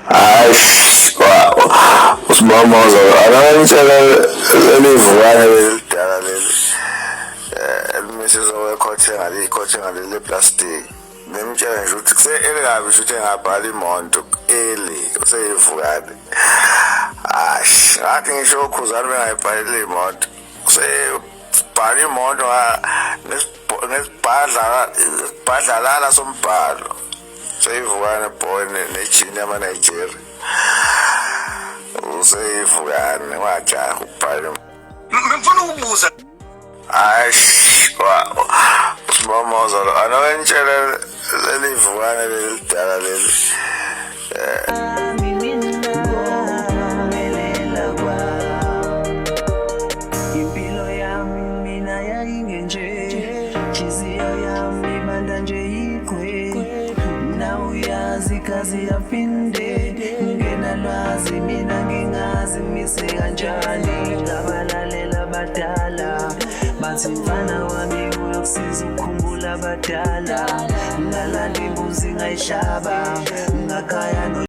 Hayi, uSimamoza akangitshela leli vukane lelidala leli elimisiza wekhothe ngale ikhothe ngale leplastiki. Ngimtshela nje ukuthi kuse-early kabi nje ukuthi engabhala imoto early useyivukane. Ash, ngathi ngisho okhuzane bengayibhaleli imoto. Usebhala imoto ngesibhadla isibhadlalala sombhalo. Seyivukane boy nejini yama-Nigeria. Useyivukane wajaha ukubhala. Ngifuna ukubuza. Ash, uSimamoza lo anokentshela leli vukane lelidala leli. Impilo yami mina yayingenje, nhliziyo yami ibanda nje yiqhwe. Na uyazi igazi yaphinde ngingenalwazi mina ngingazi mise kanjani. Ngabalalela abadala bathi mfana wami uyokusiza ukukhumbula abadala. Ngalanda imbuzi ngayihlaba ngakhaya no.